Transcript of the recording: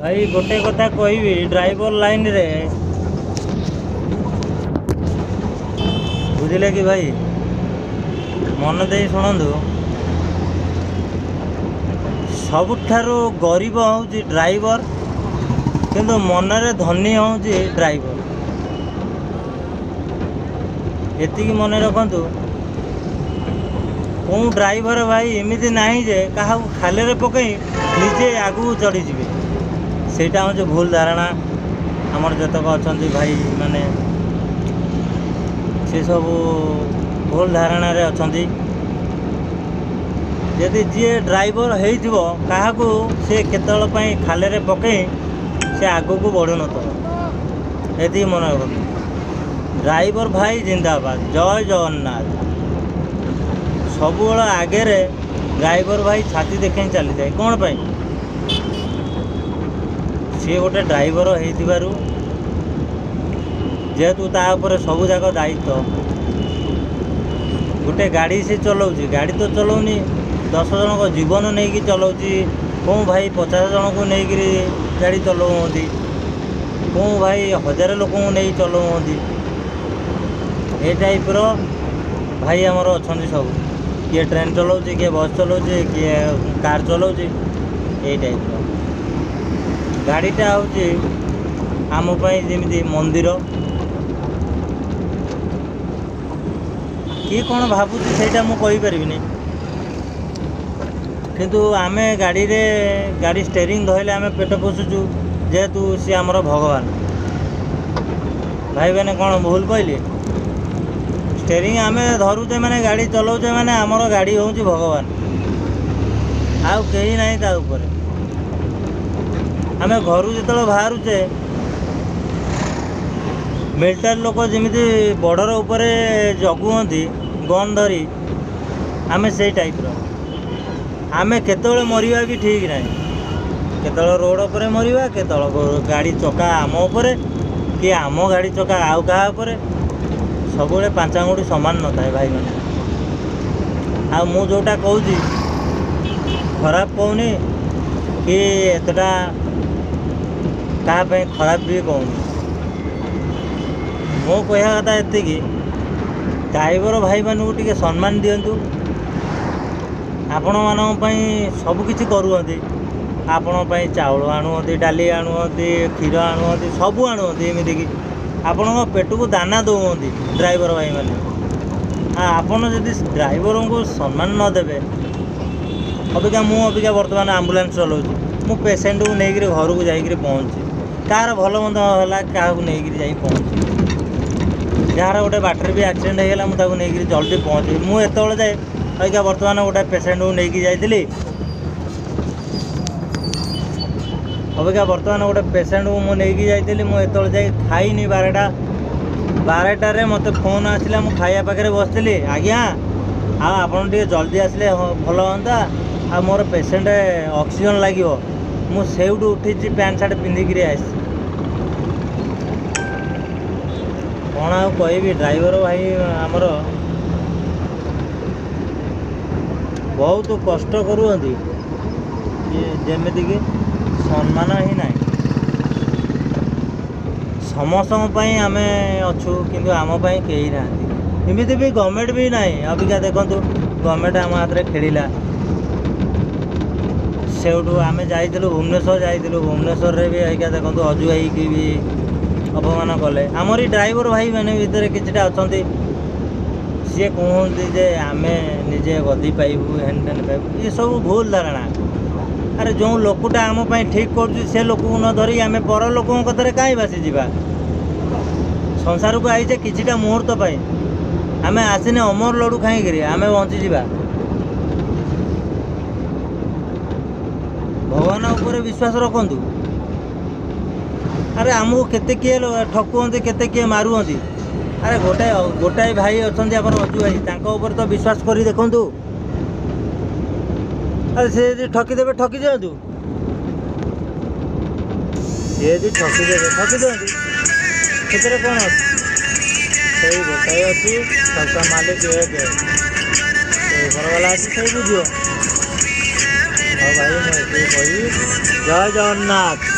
ଭାଇ, ଗୋଟେ କଥା କହିବି ଡ୍ରାଇଭର ଲାଇନରେ, ବୁଝିଲେ କି ଭାଇ? ମନ ଦେଇ ଶୁଣନ୍ତୁ। ସବୁଠାରୁ ଗରିବ ହେଉଛି ଡ୍ରାଇଭର, କିନ୍ତୁ ମନରେ ଧନୀ ହେଉଛି ଡ୍ରାଇଭର। ଏତିକି ମନେ ରଖନ୍ତୁ। କେଉଁ ଡ୍ରାଇଭର ଭାଇ ଏମିତି ନାହିଁ ଯେ କାହାକୁ ଖାଲିରେ ପକାଇ ନିଜେ ଆଗକୁ ଚଢ଼ିଯିବେ। ସେଇଟା ହେଉଛି ଭୁଲ ଧାରଣା। ଆମର ଯେତେକ ଅଛନ୍ତି ଭାଇମାନେ, ସେସବୁ ଭୁଲ ଧାରଣାରେ ଅଛନ୍ତି। ଯଦି ଯିଏ ଡ୍ରାଇଭର ହେଇଥିବ, କାହାକୁ ସେ କେତେବେଳେ ପାଇଁ ଖାଲିରେ ପକାଇ ସେ ଆଗକୁ ବଢ଼ୁନଥିବ। ଏତିକି ମନେ ରଖନ୍ତୁ। ଡ୍ରାଇଭର ଭାଇ ଜିନ୍ଦାବାଦ, ଜୟ ଜଗନ୍ନାଥ। ସବୁବେଳେ ଆଗରେ ଡ୍ରାଇଭର ଭାଇ ଛାତି ଦେଖାଇ ଚାଲିଥାଏ। କ'ଣ ପାଇଁ? ସିଏ ଗୋଟେ ଡ୍ରାଇଭର ହେଇଥିବାରୁ, ଯେହେତୁ ତା ଉପରେ ସବୁଯାକ ଦାୟିତ୍ୱ। ଗୋଟେ ଗାଡ଼ି ସେ ଚଲାଉଛି, ଗାଡ଼ି ତ ଚଲାଉନି, 10 ଜଣଙ୍କ ଜୀବନ ନେଇକି ଚଲାଉଛି। କେଉଁ ଭାଇ 50 ଜଣଙ୍କୁ ନେଇକିରି ଗାଡ଼ି ଚଲାଉଛନ୍ତି, କେଉଁ ଭାଇ ହଜାରେ ଲୋକଙ୍କୁ ନେଇ ଚଲାଉଛନ୍ତି। ଏ ଟାଇପ୍ର ଭାଇ ଆମର ଅଛନ୍ତି ସବୁ। କିଏ ଟ୍ରେନ୍ ଚଲାଉଛି, କିଏ ବସ୍ ଚଲାଉଛି, କିଏ କାର୍ ଚଲାଉଛି, ଏଇ ଟାଇପ୍ର। ଗାଡ଼ିଟା ହେଉଛି ଆମ ପାଇଁ ଯେମିତି ମନ୍ଦିର। କିଏ କ'ଣ ଭାବୁଛି ସେଇଟା ମୁଁ କହିପାରିବିନି, କିନ୍ତୁ ଆମେ ଗାଡ଼ିରେ ଗାଡ଼ି ଷ୍ଟେରିଂ ଧରିଲେ ଆମେ ପେଟ ପୋଷୁଛୁ, ଯେହେତୁ ସିଏ ଆମର ଭଗବାନ। ଭାଇମାନେ, କ'ଣ ଭୁଲ କହିଲି? ଷ୍ଟେରିଂ ଆମେ ଧରୁଛେ ମାନେ, ଗାଡ଼ି ଚଲାଉଛେ ମାନେ, ଆମର ଗାଡ଼ି ହେଉଛି ଭଗବାନ, ଆଉ କେହି ନାହିଁ ତା ଉପରେ। ଆମେ ଘରୁ ଯେତେବେଳେ ବାହାରୁଛେ, ମିଲିଟାରୀ ଲୋକ ଯେମିତି ବର୍ଡ଼ର ଉପରେ ଜଗୁଅନ୍ତି ଗନ୍ ଧରି, ଆମେ ସେଇ ଟାଇପ୍ର। ଆମେ କେତେବେଳେ ମରିବା ବି ଠିକ୍ ନାହିଁ। କେତେବେଳେ ରୋଡ଼ ଉପରେ ମରିବା, କେତେବେଳେ ଗାଡ଼ି ଚକା ଆମ ଉପରେ କି ଆମ ଗାଡ଼ି ଚକା ଆଉ କାହା ଉପରେ। ସବୁବେଳେ ପାଞ୍ଚ ଆଙ୍ଗୁଠି ସମାନ ନଥାଏ ଭାଇମାନେ। ଆଉ ମୁଁ ଯେଉଁଟା କହୁଛି ଖରାପ କହୁନି କି ଏତେଟା କାହା ପାଇଁ ଖରାପ ବି କହୁନି। ମୋ କହିବା କଥା ଏତିକି, ଡ୍ରାଇଭର ଭାଇମାନଙ୍କୁ ଟିକେ ସମ୍ମାନ ଦିଅନ୍ତୁ। ଆପଣମାନଙ୍କ ପାଇଁ ସବୁକିଛି କରୁଛନ୍ତି। ଆପଣଙ୍କ ପାଇଁ ଚାଉଳ ଆଣୁଛନ୍ତି, ଡାଲି ଆଣୁଛନ୍ତି, କ୍ଷୀର ଆଣୁଛନ୍ତି, ସବୁ ଆଣୁଛନ୍ତି। ଏମିତିକି ଆପଣଙ୍କ ପେଟକୁ ଦାନା ଦେଉଛନ୍ତି ଡ୍ରାଇଭର ଭାଇମାନେ। ଆଉ ଆପଣ ଯଦି ଡ୍ରାଇଭରଙ୍କୁ ସମ୍ମାନ ନ ଦେବେ। ଅବିକା ମୁଁ ଅବିକା ବର୍ତ୍ତମାନ ଆମ୍ବୁଲାନ୍ସ ଚଲାଉଛି। ମୁଁ ପେସେଣ୍ଟକୁ ନେଇକରି ଘରକୁ ଯାଇକରି ପହଞ୍ଚି, କାହାର ଭଲ ମନ୍ଦ ହେଲା କାହାକୁ ନେଇକରି ଯାଇ ପହଞ୍ଚି, ଯାହାର ଗୋଟେ ବାଟରେ ବି ଆକ୍ସିଡେଣ୍ଟ ହେଇଗଲା, ମୁଁ ତାକୁ ନେଇକରି ଜଲ୍ଦି ପହଞ୍ଚିବି। ମୁଁ ଏତେବେଳେ ଯାଏ ଅବିକା ବର୍ତ୍ତମାନ ଗୋଟେ ପେସେଣ୍ଟକୁ ନେଇକି ଯାଇଥିଲି। ଅବିକା ବର୍ତ୍ତମାନ ଗୋଟେ ପେସେଣ୍ଟକୁ ମୁଁ ନେଇକି ଯାଇଥିଲି। ମୁଁ ଏତେବେଳେ ଯାଇ ଖାଇନି। 12ଟାରେ ମୋତେ ଫୋନ୍ ଆସିଲା। ମୁଁ ଖାଇବା ପାଖରେ ବସିଥିଲି। ଆଜ୍ଞା, ଆଉ ଆପଣ ଟିକେ ଜଲ୍ଦି ଆସିଲେ ଭଲ ହୁଅନ୍ତା, ଆଉ ମୋର ପେସେଣ୍ଟ ଅକ୍ସିଜେନ୍ ଲାଗିବ। ମୁଁ ସେଇଠୁ ଉଠିଛି, ପ୍ୟାଣ୍ଟ ସାର୍ଟ ପିନ୍ଧିକିରି ଆସିଛି। କ'ଣ ଆଉ କହିବି? ଡ୍ରାଇଭର ଭାଇ ଆମର ବହୁତ କଷ୍ଟ କରୁଛନ୍ତି, ଯେମିତିକି ସମ୍ମାନ ହିଁ ନାହିଁ। ସମସ୍ତଙ୍କ ପାଇଁ ଆମେ ଅଛୁ, କିନ୍ତୁ ଆମ ପାଇଁ କେହି ନାହାନ୍ତି। ଏମିତି ବି ଗଭର୍ଣ୍ଣମେଣ୍ଟ ବି ନାହିଁ। ଅବିକା ଦେଖନ୍ତୁ, ଗଭର୍ଣ୍ଣମେଣ୍ଟ ଆମ ହାତରେ ଖେଳିଲା। ସେଇଠୁ ଆମେ ଯାଇଥିଲୁ, ଭୁବନେଶ୍ୱର ଯାଇଥିଲୁ। ଭୁବନେଶ୍ୱରରେ ବି ଅବିକା ଦେଖନ୍ତୁ, ଅଜୁ ହେଇକି ବି ଅପମାନ କଲେ। ଆମରି ଡ୍ରାଇଭର ଭାଇମାନେ ଭିତରେ କିଛିଟା ଅଛନ୍ତି, ସିଏ କୁହନ୍ତି ଯେ ଆମେ ନିଜେ ଗଦି ପାଇବୁ, ହେନ୍ ଟେନ୍ ପାଇବୁ। ଏସବୁ ଭୁଲ ଧାରଣା। ଆରେ, ଯେଉଁ ଲୋକଟା ଆମ ପାଇଁ ଠିକ୍ କରୁଛି, ସେ ଲୋକକୁ ନ ଧରି ଆମେ ପର ଲୋକଙ୍କ କଥାରେ କାହିଁ ଭାସିଯିବା? ସଂସାରକୁ ଆଇଛେ କିଛିଟା ମୁହୂର୍ତ୍ତ ପାଇଁ। ଆମେ ଆସିନେ ଅମର ଲଡ଼ୁ ଖାଇକିରି ଆମେ ବଞ୍ଚିଯିବା? ଭଗବାନ ଉପରେ ବିଶ୍ୱାସ ରଖନ୍ତୁ। ଆରେ, ଆମକୁ କେତେ କିଏ ଠକୁଅନ୍ତି, କେତେ କିଏ ମାରୁଅନ୍ତି। ଆରେ, ଗୋଟାଏ ଗୋଟାଏ ଭାଇ ଅଛନ୍ତି ଆମର ଅଜୁ ଭାଇ, ତାଙ୍କ ଉପରେ ତ ବିଶ୍ୱାସ କରି ଦେଖନ୍ତୁ। ଆରେ, ସେ ଯଦି ଠକିଦେବେ, ଠକି ଦିଅନ୍ତୁ। ସିଏ ଯଦି ଠକିଦେବେ, ଠକି ଦିଅନ୍ତୁ, ସେଥିରେ କ'ଣ ଅଛି? ସେଇ ଗୋଟାଏ ଅଛି ସଂସ୍ଥା ମାଲିକ ଏକ, ସେ ଘରବାଲା ଅଛି, ସେଇ ବୁଝିବ। ହଉ ଭାଇ, ମୁଁ ଏତିକି କହିବି। ଜୟ ଜଗନ୍ନାଥ।